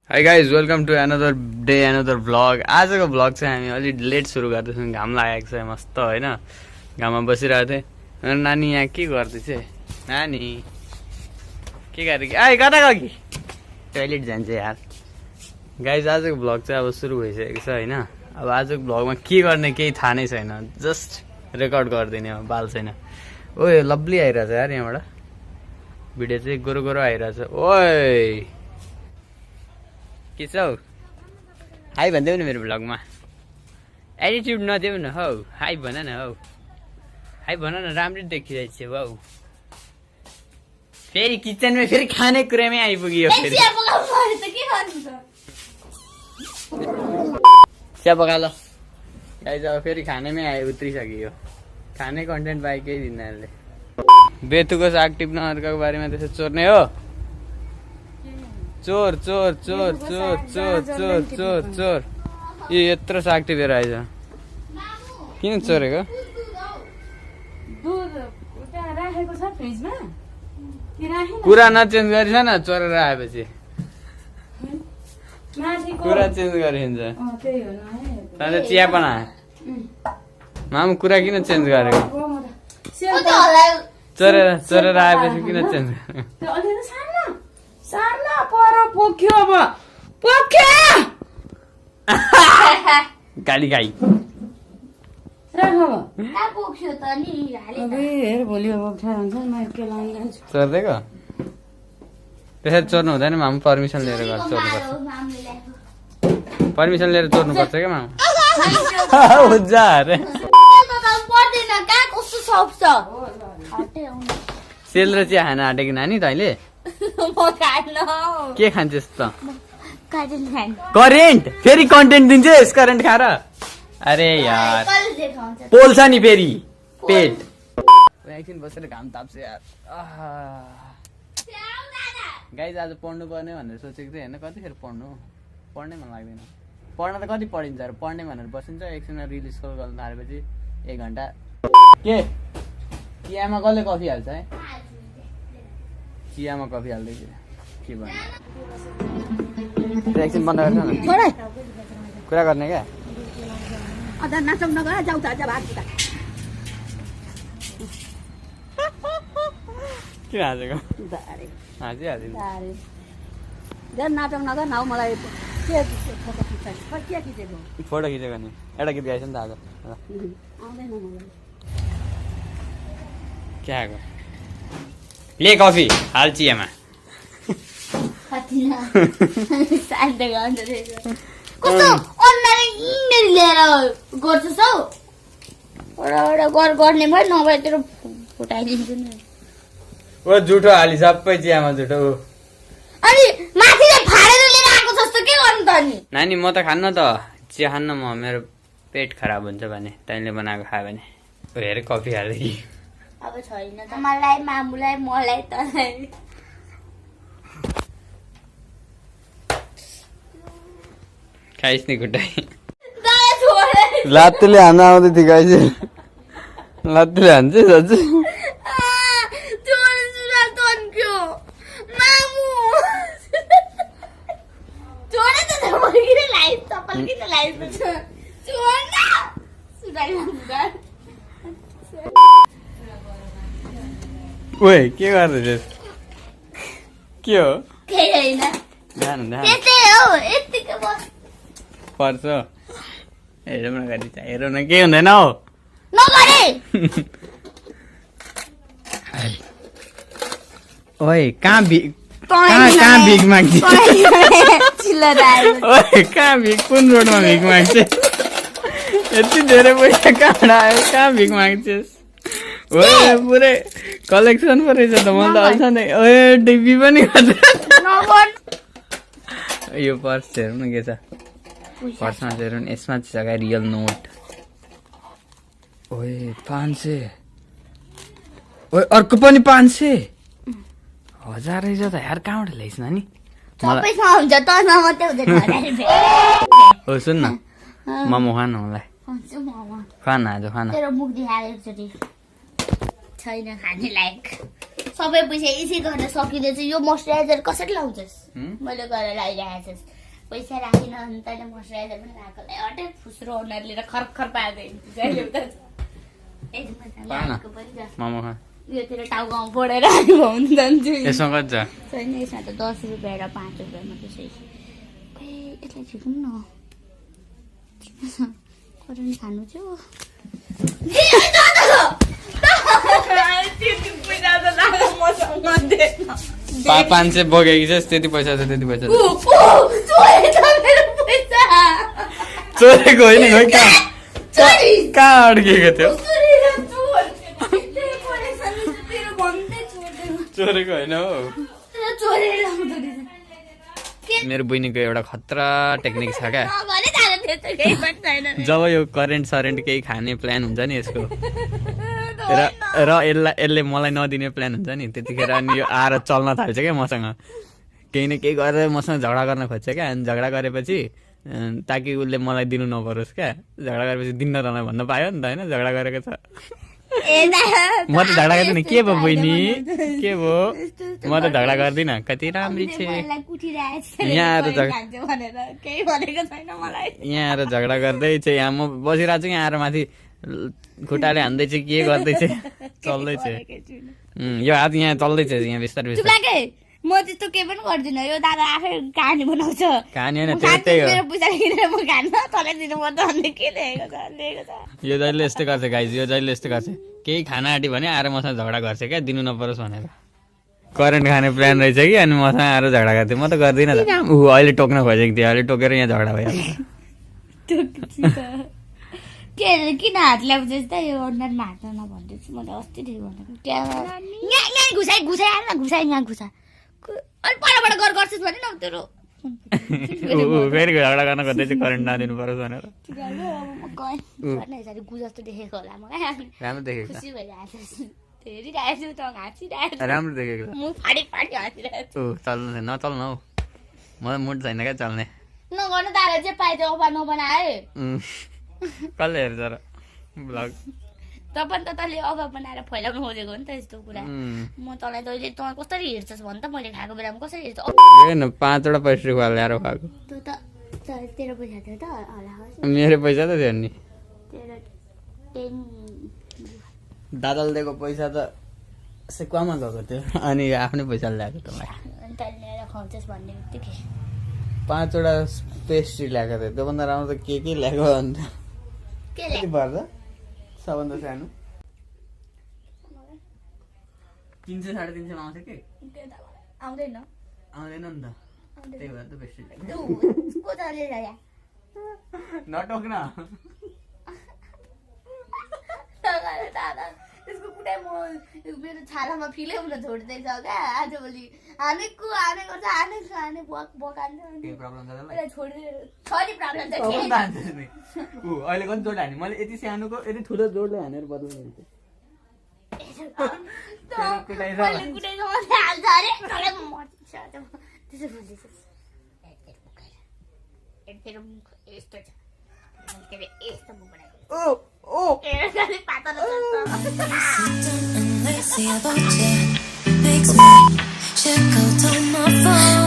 High guys welcome to another day another vlog. आजको vlog चाहिँ हामी अलिक लेट सुरु गर्दैछौँ। घाम लागेको छ मस्त होइन, घाममा बसिरहेको थिएँ। नानी यहाँ के गर्दैछ? नानी के गरेको? आइ कता गयो कि? टोइलेट जान्छ यार। गाइज आजको भ्लग चाहिँ अब सुरु भइसकेको छ होइन। अब आजको भ्लगमा के गर्ने केही थाहा नै छैन, जस्ट रेकर्ड गरिदिने हो, बाल छैन। ओए लभली आइरहेछ यार, यहाँबाट भिडियो चाहिँ गोरो गोरो आइरहेछ। ओए के छ हौ? हाई भनिदेऊ न मेरो भ्लगमा। एटिट्युड नदेऊ न हौ, हाई भन न हौ, हाई भन न, राम्रै देखिरहेछ हौ। फेरि किचनमा फेरि खाने कुरामै आइपुग्यो। चिया पका ल गाइस, अब फेरि खानेमै उत्रिसक्यो। खाने कन्टेन्ट बाहेक केही दिन्न यसले। बेतुको साग टिप्न अर्काको बारेमा त्यसो चोर्ने हो? चोर चोर चोर चोर चोर चोर चोर चोर। यो यत्रो साग टिपेर आइज, किन चोरेको? कुरा नचेन्ज गरिस न, चोरेर आएपछि कुरा चेन्ज गरिन्छ। चिया पना मामु कुरा किन चेन्ज गरेको? चोरेर चोरेर आएपछि किन चेन्ज गरेको? सार्ना पर पोख्यो अब पोख्यो गाडी गाई राख अब ना पोख्यो त नि हाले अब हेर भोलि अब उठा हुन्छ म के लान जान्छु। चोर्देको त्यसरी चोर्नु हुँदैन मामु, पर्मिसन लिएर गर्छ। चोर्नुपर्छ, पर्मिसन लिएर चोर्नुपर्छ क्या मामु। हुन्छ अरे पर्दैन का कस्तो सक्छ सेल र चिया खान आँटेको नानी तैँले? के खान्छस् त? करेन्ट फेरि कन्टेन्ट दिन्छस् करेन्ट खाएर? अरे यार पोल्छ नि फेरि पेट। एकछिन बसेर घाम ताप्छ यार। गाइज आज पढ्नु पर्ने भनेर सोचेको थिएँ होइन, कतिखेर पढ्नु? पढ्नै मन लाग्दैन। पढ्न त कति पढिन्छ र, पढ्ने भनेर बसिन्छ। एकछिन रिल स्क्रल गर्न थालेपछि 1 घन्टा। के चियामा कसले कफी हाल्छ है? चियामा कफी हाल्दैछ के भन्नु? एकछिन बन्द गर्छ न, कुरा गर्ने क्या। किन हाँसेको? नाटक नगर न मलाई फोटो खिचेको नि, एउटा गीत गाएछ नि त आज। क्या आएको? ले कफी हाल चियामा। कस्तो अनलाइन इन्डेरी लिएर गर्छस् हौ? गर्ने भयो नभए तेरो फुटाइदिन्छु नि। ओ जुठो हाली सबै चियामा जुठो। अनि माथिले फाडेर लिएर आएको जस्तो के गर्नु त नि? नानी म त खान्न त, चिया खान्न म, मेरो पेट खराब हुन्छ भने। तैँले बनाएको खायो भने। हेर कफी हाल्दै कि अब छैन त, मलाई मामुलाई मलाई तलाई खाइस् नि खुट्टाइ। दया छोडे लात्तीले हान्न आउँदै थियो गाइस, लात्तीले हान्छ साँच्चै। छोडे सुरा तन्क्यो मामु। छोडे त मैले किन लाइस चप्पल किन लाइस छोड न सुराइ मामुगा। ओए के गर्दैछस्? के हो? केही होइन, ध्यान ध्यान त्यस्तै हो यतिकै बस पर्छ। हेरौँ न गाडी चाहिँ, हेरौँ न के हुँदैन हौ। नगरे ओए कहाँ भिख माग्छ? ओए कहाँ भिख, कुन रोडमा भिख माग्छ? यति धेरै पैसा कहाँ आयो? कहाँ भिख माग्छस्? ओए पुरै कलेक्सन पो रहेछ त, मलाई त अल्छ नै। ओए डिपी पनि गर्छ। यो पर्स हेरौँ न के छ पर्समा, हेरौँ न। यसमा छ क्या रियल नोट। ओए 500। ओए अर्को पनि 500। 1000 रहेछ त यार, कहाँबाट ल्याइस् नानी? सबैसँग हुन्छ त मात्रै हुँदैन। हो सुन न, मोमो खान मलाई खान आज खान। तेरो मुख देखाएर एकचोटि छैन खाने लायक। सबै पैसा यसै गर्न सकिँदा चाहिँ यो मोइस्चराइजर कसरी लाउँछस् मैले गरेर लगाइरहेको छस् पैसा राखिन अनि तैँले मोइस्चराइजर पनि राखेकोलाई हटे फुस्रो अनुहार लिएर खरखर मोमो खा यो तेरो टाउकोमा फोडेर भउनु जान्छु यसमा कति छ छैन यसमा त 10 रुपियाँ र 5 रुपियाँमा त्यसै ए यसलाई झिकौँ न करेन्ट खानु थियो 500 बोकेकी छस् त्यति पैसा छ त्यति पैसा चोरेको होइन खोइ कहाँ अड्किएको थियो चोरेको होइन हो मेरो बहिनीको एउटा खतरा टेक्निक छ क्या जब यो करेन्ट सरेन्ट केही खाने प्लान हुन्छ नि यसको र यसले मलाई नदिने प्लान हुन्छ नि त्यतिखेर अनि यो आएर चल्न थाल्छ क्या मसँग केही न केही गरेर मसँग झगडा गर्न खोज्छ क्या अनि झगडा गरेपछि ताकि उसले मलाई दिनु नपरोस् क्या झगडा गरेपछि दिन्न तँलाई भन्न पायो नि त होइन झगडा गरेको छ म त झगडा गर्दिनँ के भयो बहिनी के भयो म त झगडा गर्दिनँ कति राम्री छ यहाँ आएर झगडा गर्दै छ यहाँ म बसिरहेको छु यहाँ आएर माथि खुट्टाले हान्दैछ के गर्दैछ चल्दैछ यो हात यहाँ चल्दैछ यहाँ बिस्तारै बिस्तारै म त्यस्तो केही पनि गर्दिनँ यो दादा आफै कहानी बनाउँछ कहानी होइन त्यही हो मेरो पैसा किनेर म खान्न तँलाई दिनुपर्छ भन्ने के लेखेको छ यो जहिले यस्तै गर्छ गाइज यो जहिले यस्तै गर्छ केही खाना आँटी भने आएर मसँग झगडा गर्छ क्या दिनु नपरोस् भनेर करेन्ट खाने प्लान रहेछ कि अनि मसँग आएर झगडा गर्थ्यो म त गर्दिनँ त ऊ अहिले टोक्न खोजेको थियो अहिले टोकेर यहाँ झगडा भइहाल्छ के किन हात ल्याउँछ त यो अनुहारमा हात नभन्दैछु मैले अस्तिदेखि भनेको त्यहाँ घुसाइ यहाँ घुसा अनि परबाट गर्छस् भने न तेरो फेरि झगडा गर्न खोज्दैछ करेन्ट नदिनु परोस् भनेर जस्तो देखेको होला म राम्रो देखेको खुसी भइरहेको हेरिरहेको छु त हाँसिरहेको राम्रो देखेको म फाडी हाँसिरहेको छु चल्नु नचल्नु हौ मलाई मुड छैन क्या चल्ने नगर्नु तारा चाहिँ पाइन्छ अफर नबनाए कसले हेर्छ र भ्लग तपाईँ त तैँले अभाव बनाएर फैलाउनु खोजेको हो नि त यस्तो कुरा म तँलाई तैँले तँ कसरी हेर्छस् भन् त मैले खाएको बेलामा कसरी हेर्छ हेर्न 5वटा पेस्ट्री खुवा ल्याएर खुवाएको तेरो पैसा थियो त मेरो पैसा त थियो नि तेरो 10 दादाले दिएको पैसा त सेकुवामा गएको थियो अनि आफ्नै पैसा ल्याएको तँलाई अनि तैँले ल्याएर खुवाउँछस् भन्ने बित्तिकै 5वटा पेस्ट्री ल्याएको थियो त्योभन्दा राम्रो त के ल्याएको अन्त कति पर्छ सबभन्दा सानो 300 350 मा आउँछ के आउँदैन नि त त्यही भएर त पेस्ट्री ल्याएको नटोक्न दादा त्यसको कुनै म मेरो छालामा फिलै हुन छोड्दैछ क्या आजभोलि हानेको बकान्छ अहिले कति जोड हाने मैले यति सानोको यति ठुलो जोडले हानेर बदल्नु Makes me check out on my phone.